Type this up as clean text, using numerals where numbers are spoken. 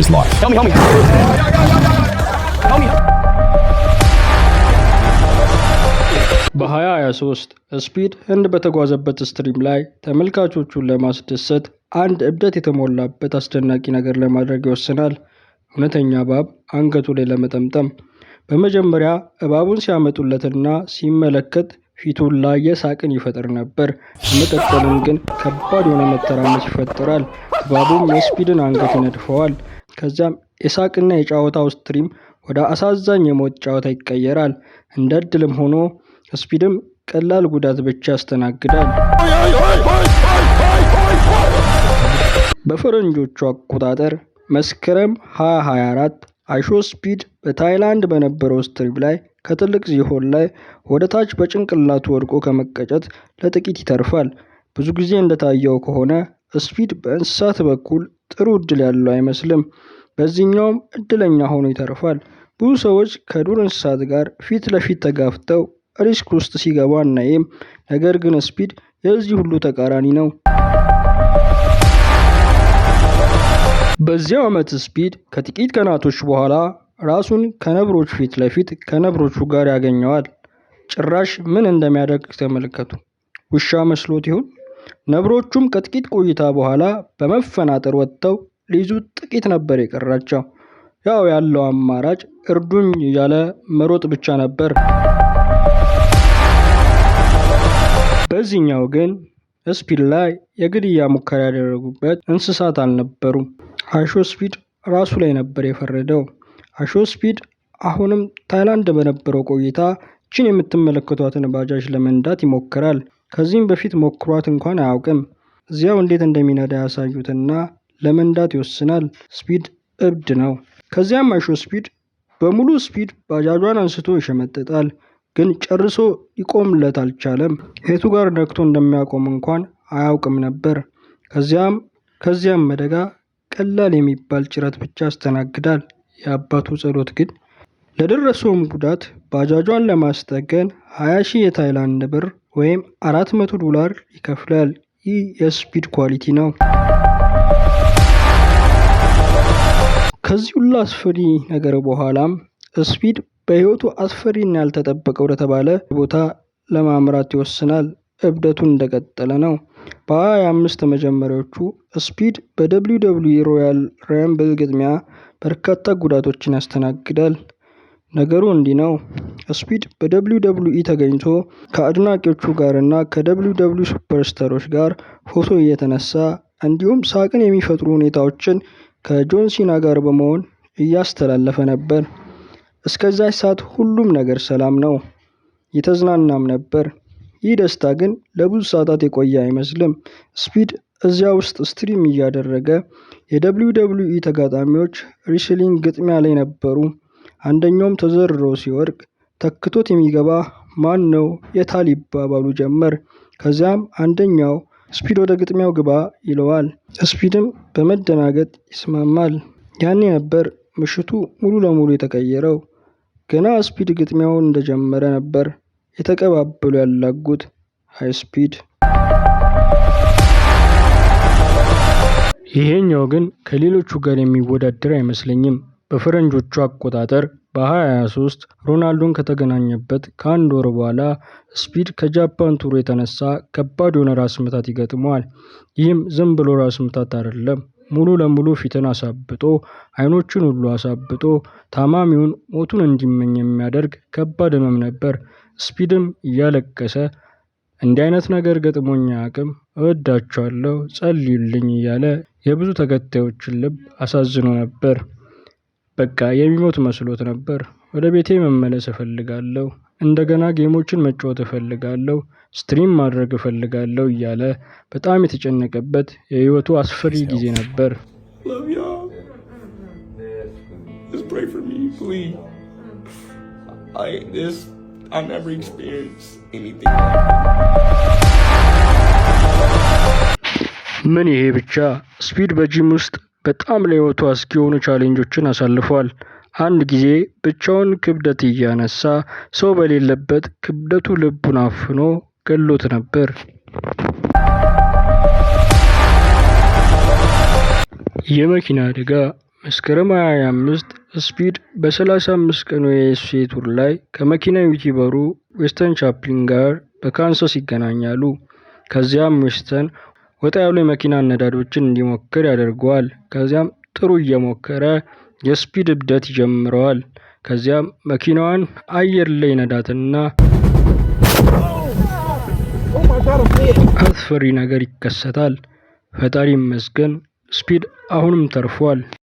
his life. Help me, help me. Help me. በ2023 ስፒድ ህንድ በተጓዘበት stream ላይ ተመልካቾቹን ለማስደሰት አንድ እብደት የተሞላበት አስደናቂ ነገር ለማድረግ ይወስናል። እውነተኛ እባብ አንገቱ ላይ ለመጠምጠም። በመጀመሪያ እባቡን ሲያመጡለትና ሲመለከት ፊቱን ላይ የሳቅን ይፈጥር ነበር። በመቀጠልም ግን ከባድ የሆነ መተራመስ ይፈጠራል። እባቡም የስፒድን አንገት ይነድፈዋል። ከዚያም የሳቅና የጨዋታው stream ወደ አሳዛኝ የሞት ጨዋታ ይቀየራል። እንደ እድልም ሆኖ ስፒድም ቀላል ጉዳት ብቻ ያስተናግዳል። በፈረንጆቹ አቆጣጠር መስከረም 2024 አይሾ ስፒድ በታይላንድ በነበረው stream ላይ ከትልቅ ዝሆን ላይ ወደ ታች በጭንቅላቱ ወድቆ ከመቀጨት ለጥቂት ይተርፋል። ብዙ ጊዜ እንደታየው ከሆነ ስፒድ በእንስሳት በኩል ጥሩ እድል ያለው አይመስልም። በዚህኛውም እድለኛ ሆኖ ይተርፋል። ብዙ ሰዎች ከዱር እንስሳት ጋር ፊት ለፊት ተጋፍተው risk ውስጥ ሲገቡ አናይም። ነገር ግን ስፒድ የዚህ ሁሉ ተቃራኒ ነው። በዚያው ዓመት ስፒድ ከጥቂት ቀናቶች በኋላ ራሱን ከነብሮች ፊት ለፊት ከነብሮቹ ጋር ያገኘዋል። ጭራሽ ምን እንደሚያደርግ ተመልከቱ። ውሻ መስሎት ይሆን? ነብሮቹም ከጥቂት ቆይታ በኋላ በመፈናጠር ወጥተው ሊይዙት ጥቂት ነበር የቀራቸው። ያው ያለው አማራጭ እርዱኝ እያለ መሮጥ ብቻ ነበር። በዚህኛው ግን ስፒድ ላይ የግድያ ሙከራ ያደረጉበት እንስሳት አልነበሩም። አይሾ ስፒድ ራሱ ላይ ነበር የፈረደው። አይሾ ስፒድ አሁንም ታይላንድ በነበረው ቆይታ ይችን የምትመለከቷትን ባጃጅ ለመንዳት ይሞክራል። ከዚህም በፊት ሞክሯት እንኳን አያውቅም። እዚያው እንዴት እንደሚነዳ ያሳዩትና ለመንዳት ይወስናል። ስፒድ እብድ ነው። ከዚያም አይሾ ስፒድ በሙሉ speed ባጃጇን አንስቶ ይሸመጥጣል። ግን ጨርሶ ሊቆምለት አልቻለም። የቱ ጋር ነክቶ እንደሚያቆም እንኳን አያውቅም ነበር። ከዚያም አደጋ ቀላል የሚባል ጭረት ብቻ ያስተናግዳል። የአባቱ ጸሎት ግን ለደረሰውም ጉዳት ባጃጇን ለማስጠገን 20 ሺህ የታይላንድ ብር ወይም 400 ዶላር ይከፍላል። ይህ የስፒድ quality ነው። ከዚህ ሁሉ አስፈሪ ነገር በኋላም ስፒድ በህይወቱ አስፈሪና ያልተጠበቀ ወደተባለ ቦታ ለማምራት ይወስናል። እብደቱ እንደቀጠለ ነው። በ25 መጀመሪያዎቹ ስፒድ በ WWE Royal Rumble ግጥሚያ በርካታ ጉዳቶችን ያስተናግዳል። ነገሩ እንዲህ ነው። ስፒድ በ WWE ተገኝቶ ከአድናቂዎቹ ጋርና ከ WWE superstar ኦች ጋር ፎቶ እየተነሳ እንዲሁም ሳቅን የሚፈጥሩ ሁኔታዎችን ከጆን ሲና ጋር በመሆን እያስተላለፈ ነበር። እስከዛች ሰዓት ሁሉም ነገር ሰላም ነው። የተዝናናም ነበር። ይህ ደስታ ግን ለብዙ ሰዓታት የቆየ አይመስልም። ስፒድ እዚያ ውስጥ stream እያደረገ የ WWE ተጋጣሚዎች wrestling ግጥሚያ ላይ ነበሩ። አንደኛውም ተዘርሮ ሲወድቅ ተክቶት የሚገባ ማን ነው የታል ይባባሉ ጀመር። ከዚያም አንደኛው ስፒድ ወደ ግጥሚያው ግባ ይለዋል። ስፒድም በመደናገጥ ይስማማል። ያኔ ነበር ምሽቱ ሙሉ ለሙሉ የተቀየረው። ገና ስፒድ ግጥሚያውን እንደጀመረ ነበር የተቀባበሉ ያላጉት። Hi ስፒድ። ይሄኛው ግን ከሌሎቹ ጋር የሚወዳደር አይመስለኝም። በፈረንጆቹ አቆጣጠር በ2023 ሮናልዶን ከተገናኘበት ከአንድ ወር በኋላ ስፒድ ከጃፓን tour የተነሳ ከባድ የሆነ ራስ ምታት ይገጥመዋል። ይህም ዝም ብሎ ራስ ምታት አይደለም። ሙሉ ለሙሉ ፊትን አሳብጦ አይኖቹን ሁሉ አሳብጦ ታማሚውን ሞቱን እንዲመኝ የሚያደርግ ከባድ ህመም ነበር። ስፒድም እያለቀሰ እንዲህ አይነት ነገር ገጥሞኝ አያውቅም፣ እወዳችኋለሁ፣ ጸልዩልኝ እያለ የብዙ ተከታዮችን ልብ አሳዝኖ ነበር። በቃ የሚሞት መስሎት ነበር። ወደ ቤቴ መመለስ እፈልጋለሁ፣ እንደገና game ኦችን መጫወት እፈልጋለሁ፣ stream ማድረግ እፈልጋለሁ እያለ በጣም የተጨነቀበት የህይወቱ አስፈሪ ጊዜ ነበር። Love y'all. Just pray for me, please. I never experienced anything like ምን ይሄ ብቻ፣ ስፒድ በጂም ውስጥ በጣም ለህይወቱ አስጊ የሆኑ challenge ኦችን አሳልፏል። አንድ ጊዜ ብቻውን ክብደት እያነሳ ሰው በሌለበት ክብደቱ ልቡን አፍኖ ገሎት ነበር። የመኪና አደጋ መስከረም 25 ስፒድ በ35 ቀኑ የ USA tour ላይ ከመኪና YouTuber ኡ ዌስተን ቻፕሊን ጋር በካንሳስ ይገናኛሉ። ከዚያም ዌስተን ወጣ ያሉ የመኪና አነዳዶችን እንዲሞክር ያደርገዋል። ከዚያም ጥሩ እየሞከረ የስፒድ እብደት ይጀምረዋል። ከዚያም መኪናዋን አየር ላይ ይነዳትና አስፈሪ ነገር ይከሰታል። ፈጣሪ ይመስገን ስፒድ አሁንም ተርፏል።